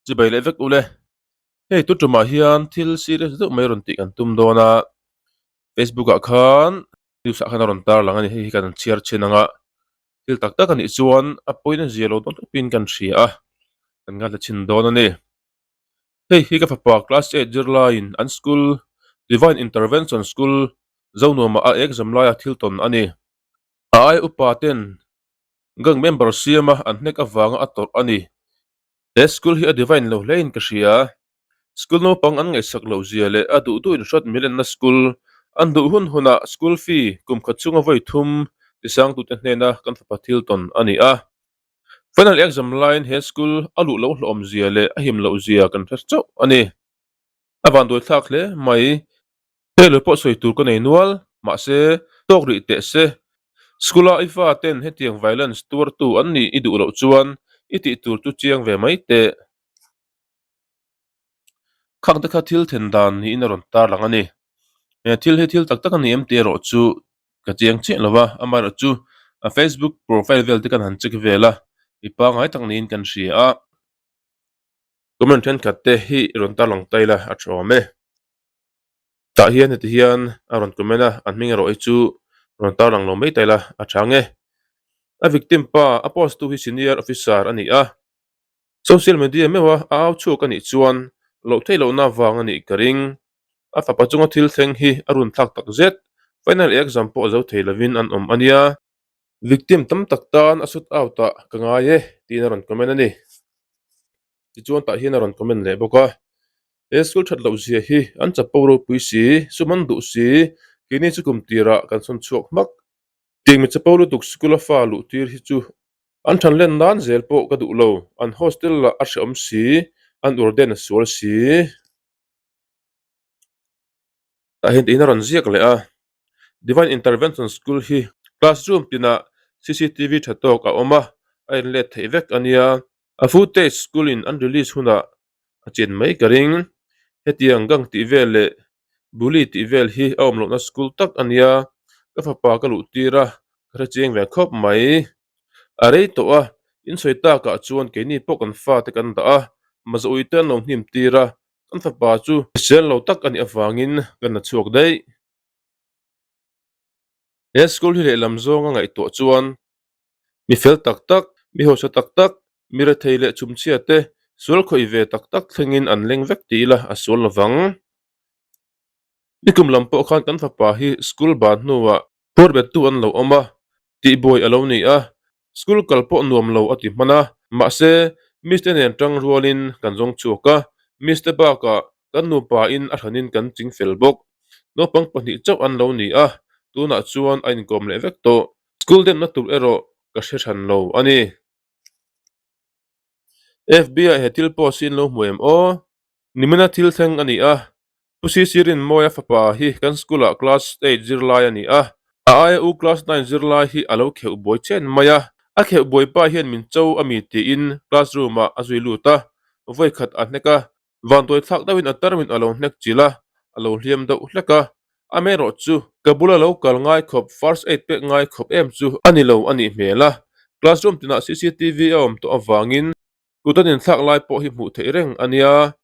Chibai leh vek ule. Hei tu tumah hian thil serious deuh mai rawn tih kan tum dawn a, Facebook ah khan news ah khan a rawn tar lang a ni, hei hi kan chhiar chhin ang a, thil tak tak a nih chuan a pawina zia lo dawn tawpin kan hria a, kan ngaithla chhin dawn a ni. Hei hi ka fapa class eight zirlaiin an school Divine Intervention School Zonuamah a exam laia thil tawn a ni. A ai upa ten gang member siama an hnek avanga a tawrh a ni. He school hi a divine lo hlein ka hria. School naupang an ngaihsak loh zia leh a duh duh inhrawt milenna school, an duh hun hunah school fee kum khat chunga vawi thum tisangtute hnena kan fapa thil tawn a ni a. Final exam laiin he school a luh lo hlawhawm zia leh a him loh zia kan hre chauh a ni. A vanduai thlak hle mai. Hei lo pawh sawi tur ka nei nual, mahse tawk rih teh se. School a i fa ten hetiang violence tuartu an nih i duh loh chuan i tih tur chu chiang ve mai teh. Khang te kha thil then dan niin a rawn tar lang a ni. He thil hi thil tak tak a ni em tih erawh chu ka chiang chiah lo va, amaherawh chu a Facebook profile vel te kan han check vel a, mi pangngai tak niin kan hria a. Comment thenkhat te hi i rawn tar lang ta ila a tha awm e. Tah hian heti hian a rawn comment a, an hming erawh hi chu rawn tar lang lo mai ta ila a tha ang e. A victim pa a post tu hi senior officer a ni a. Social media meuha a au chhuak a nih chuan loh theih lohna vang a nih ka ring. A fapa chunga thil thleng hi a run thlak tak zet. Final exam pawh zo thei lovin an awm a nia. Victim tam tak tan a shoot out ah ka ngai e tiin a rawn comment a ni. Tichuan tah hian a rawn comment leh bawk a. He school that loh zia hi an chapo ropui si, sum an duh si, keini chu kum tirah kan sawn chhuak hmak. Tiang mi chapo lutuk school a fa luh tir hi chu An than len nan zel pawh ka duh lo, an hostel lah a hrehawm si, an urden a sual si. Tah hian tiin a rawn ziak leh a, Divine Intervention School hi classroom tinah cctv tha tawk a awm a, a inlet theih vek a nia. A footage school in an release hunah a chen mai ka ring. Hetiang gang tih vel leh bully tih vel hi a awm lohna school tak a nia, ka fapa ka luh tir a, ka hre chiang ve khawp mai. A rei tawh a, insawi takah chuan keini pawh kan fate kan dah a, Mazaui te an lo hnim tir a, kan fapa chu hrisel lo tak a nih avangin kan la chhuak daih. He school hi lehlam zawnga ngaihtuah chuan Mi fel tak tak, mi hausa tak tak, mi rethei leh chhumchhia te sual khawih ve tak tak thlengin an leng vek ti ila a sual lovang. Nikum lam pawh khan kan fapa hi school ban hnuah phuar bettu an lo awm a, tihbuai a lo ni a, school kal pawh nuam lo a ti hman a, mahse miss te nen tang rualin kan zawng chhuak a, miss te bakah kan nupa in a hranin kan ching fel bawk. Naupang pahnih chauh an lo ni a, tunah chuan a inkawm leh vek tawh. School demna tur erawh ka hre hran lo a ni. FBI he thil post hi an lo hmu em aw? Nimina thil thleng a ni a, Pu Sisi Rinmawia fapa hi kan school ah class eight zirlai a ni a, a aia u class nine zirlai hi a lo kheuh buai chen mai a, a kheuh buai pa hian min cho a mi tiin classroom ah a zui lut a, vawi khat a hnek a, Vantuai thlak deuhin a termin a lo hnek chilh a, a lo hliam deuh hlek a. Amaherawhchu, ka bula lo kal ngai khawp, first aid pek ngai khawp em chu a ni lo a nih hmel a. Classroom tinah cctv a awm tawh avangin kut an inthlak lai pawh hi hmuh theih reng a nia.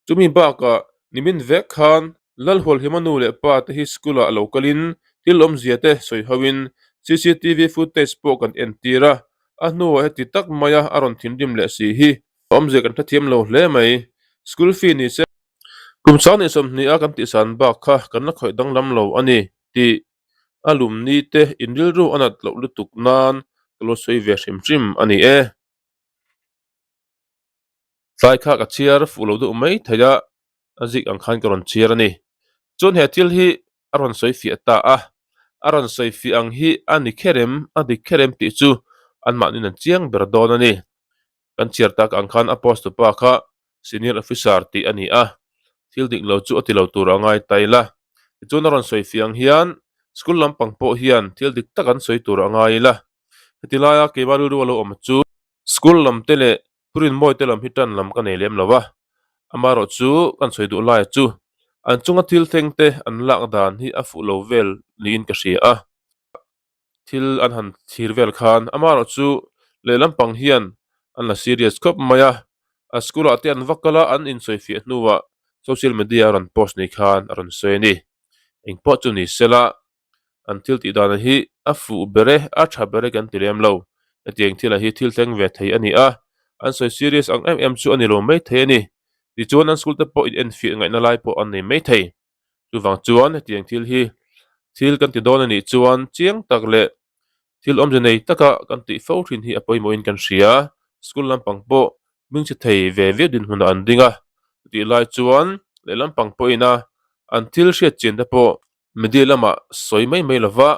Chumi bakah nimin vek khan Lalhualhima nu leh pa te hi school ah lo kalin thil awmzia te sawi hoin cctv footage pawh kan entir a, a hnuah heti tak maia a rawn thinrim leh si hi Awmzia kan hrethiam lo hle mai. School fee ni se kum 20 a kan tihsan bak kha kan la khawih danglam lo a ni tih a lum ni te in rilru a nat loh lutuk nan ka lo sawi ve hrim hrim a ni e. Tlai kha ka chhiar fuh lo deuh mai thei a, a zik ang khan ka rawn chhiar a ni. Chuan he thil hi a rawn sawi fiah ta a, a rawn sawi fiah ang hi a ni kher em, a dik kher em tih chu anmahniin an chiang ber dawn a ni. Kan chhiar tak ang khan a post tupa kha senior officer tih a ni a, thil dik lo chu a ti lo tur a ngai ta ila. Tichuan a rawn sawi fiah ang hian school lampang pawh hian thil dik tak an sawi tur a ngai ila. Heti laia keimah rilru a lo awm chu school lam te leh Thurinmawi te lam hi tan lam ka nei lem lo a, amaherawh chu kan sawi duh laia chu an chunga thil thleng te an lak dan hi a fuh lo vel niin ka hria a. thil an han thlir vel khan amaherawh chu lehlam pang hian an la serious khawp mai a, a school ah te an va kal a an insawifiah hnuah social media a rawn post ni khan a rawn sawi a ni. Engpawh chu ni sela an thil tih dan hi a fuh ber e, a tha ber e kan ti lem lo. Hetiang thil ah hi thil thleng ve thei a ni a, an sawi serious ang em em chu a ni lo mai thei a ni. Tichuan an school te pawh inenfiah ngaihna lai pawh an nei mai thei. Chuvang chuan hetiang thil hi thil kan ti dawn a nih chuan chiang tak leh thil awmze nei taka kan tih fo thin hi a pawimawhin kan hria. School lampang pawh hmingchhe thei ve viau dinhmunah an ding a, chutih lai chuan lehlam pang pawhin a an thil hriat chian te pawh media lamah sawi mai mai lova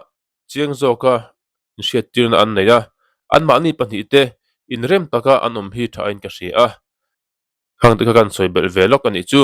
chiang zawka inhriattirna an nei a, anmahni pahnihte inrem taka an awm hi thain ka hria a. Khang te kha kan sawi belh ve lawk a nih chu.